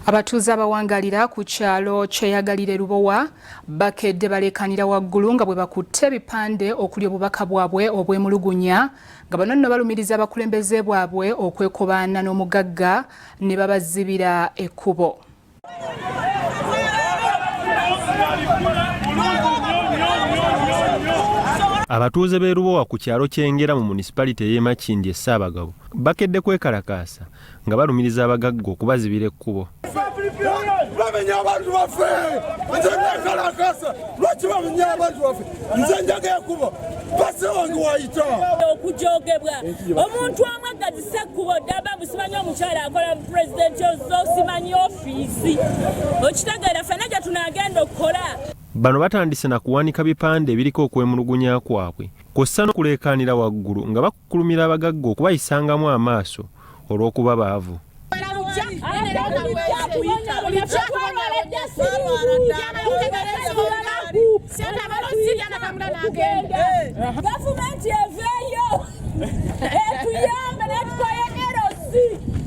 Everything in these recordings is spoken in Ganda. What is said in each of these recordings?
Abatuuze abawangalira ku kyalo Kyeyagalire Lubowa bakedde baleekanira waggulu nga bwe bakutte ebipande okuli obubaka bwabwe obwemulugunya nga bano nno balumiriza abakulembeze bwabwe okwekobaana n'omugagga ne babazibira ekkubo. Abatuuze b'e Lubowa ku kyalo Kyengera mu munisipalite ey'e Makindye Ssaabagabo bakedde kwekalakaasa nga balumiriza abagagga okubazibira ekkubo. Bamenya abantu baffe, nze nekalakasa. Lwaki bamenya abantu baffe? Nze njaga ekubo, base wange wayita. Okujogebwa omuntu omu agazisa ekkubo ddamba, musimanyi omukyala akola mu pulezidenti osimanyi ofiisi, okitegeera, ffenna gye tunaagenda okukola. Bano batandise na kuwanika bipande ebiriko okwemulugunya kwabwe kw'ossa n'okuleekaanira waggulu nga bakukkulumira abagagga okubayisangamu amaaso olw'okuba baavu. Gavumenti eveeyo etuyambe netukoye erosi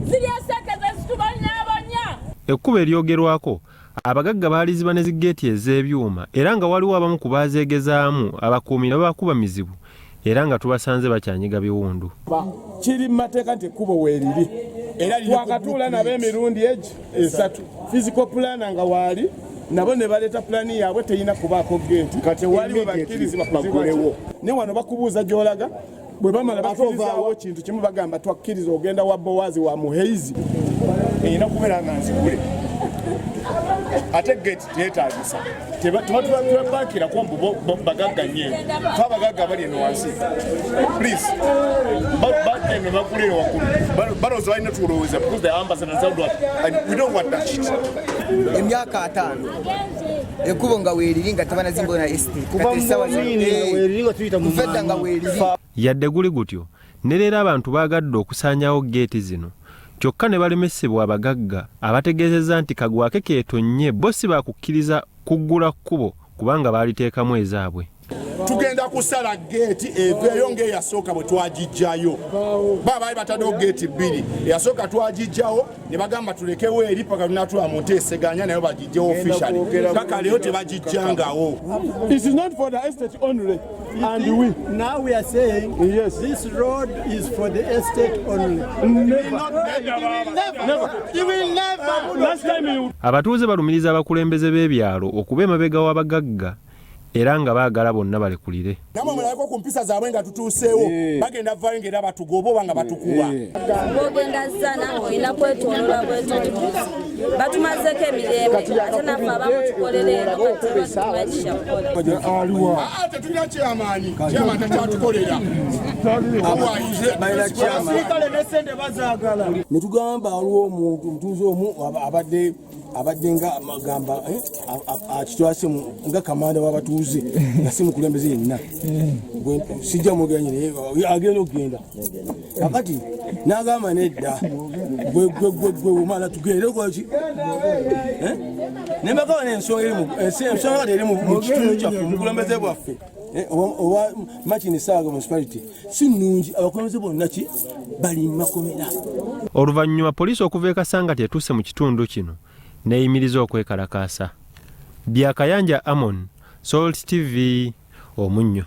ziri esente zezitubonyabonya. Ekkubo eryogerwako abagagga baaliziba ne ziggeeti ez'ebyuma era nga waliwo abamu ku baazeegezaamu abakuumi ne babakuba mizibu era nga tubasanze bakyanyiga biwundu. Kiri mu mateeka nti ekkubo weeriri, era twakatuula nabo emirundi egi esatu, physical plan nga waali nabo ne baleeta pulaani yaabwe, terina kubaako geeti, kati waliwo bakkirizibwa kuzibawo. Ne wano bakubuuza gy'olaga, bwe bamala bakkirizaawo kintu kimu, bagamba twakkiriza ogenda wa Bowazi wa Muheizi. Erina kubeera nga nzigule, ate gate teyetagisa. Tebakirako mbu bagagga nnyo, fe abagagga bali eno wansi. Please, bagenda bagula eno waggulu, balowooza balina tulowooza because the ambassadors and what, and we don't want that shit. Emyaka 50 ekkubo nga weeriri nga tebanazimba na estate, kufedda nga weeriri. Yadde guli gutyo, ne leero abantu baagadde okusaanyaawo geeti zino kyokka ne balemesebwa abagagga abategeezezza nti kagwake keetonnye bo si baakukkiriza kuggula kkubo kubanga baaliteekamu ezaabwe. Tugenda kusala geeti eveeyo ng'eyasooka bwe twagijjayo. Baba baali bataddewo geeti bbiri, eyasooka twagijjawo ne bagamba tulekewo eri paka lunatula mu nteeseganya nayo bagijjewo officially, paka leero tebagijjangawo. It is not for the estate only. And we Now we are saying this road is for the estate only. Never. Never. Last time you Abatuuze balumiriza abakulembeze b'ebyalo okuba emabega w'abagagga era nga baagala bonna balekulire. Namwe mulabeko ku mpisa zaabwe nga tutuuseewo, bagenda vaayo ngaera batugoba oba nga batukuba. Bwogenda Zana olina kwetolola bwetolozi, batumazeeko emirembe, ate naffe abamu tukolera eno, kati tumanyi kyakukola. Ah, tetulina kyamaanyi, kyamaanyi takyatukolera. Ne tugamba waliwo omuntu omutuuze omu abadde nga gamba akitwase nga kamanda w'abatuuze nga si mukulembeze yenna. Sijja mwogera naye, agenda okugenda kakati n'agamba nedda, gwe omala tugende koki nembagawa n'ensonga ensonga kati eri mu kitundu kyaffe, omukulembeze bwaffe owa Makindye Ssaabagabo Municipality si nnungi, abakulembeze bonna ki bali makomera. Oluvannyuma poliisi okuva e Kasangati etuuse mu kitundu kino n'eyimiriza okwekalakaasa. Bya Kayanja Amon, Salt TV, Omunnyo.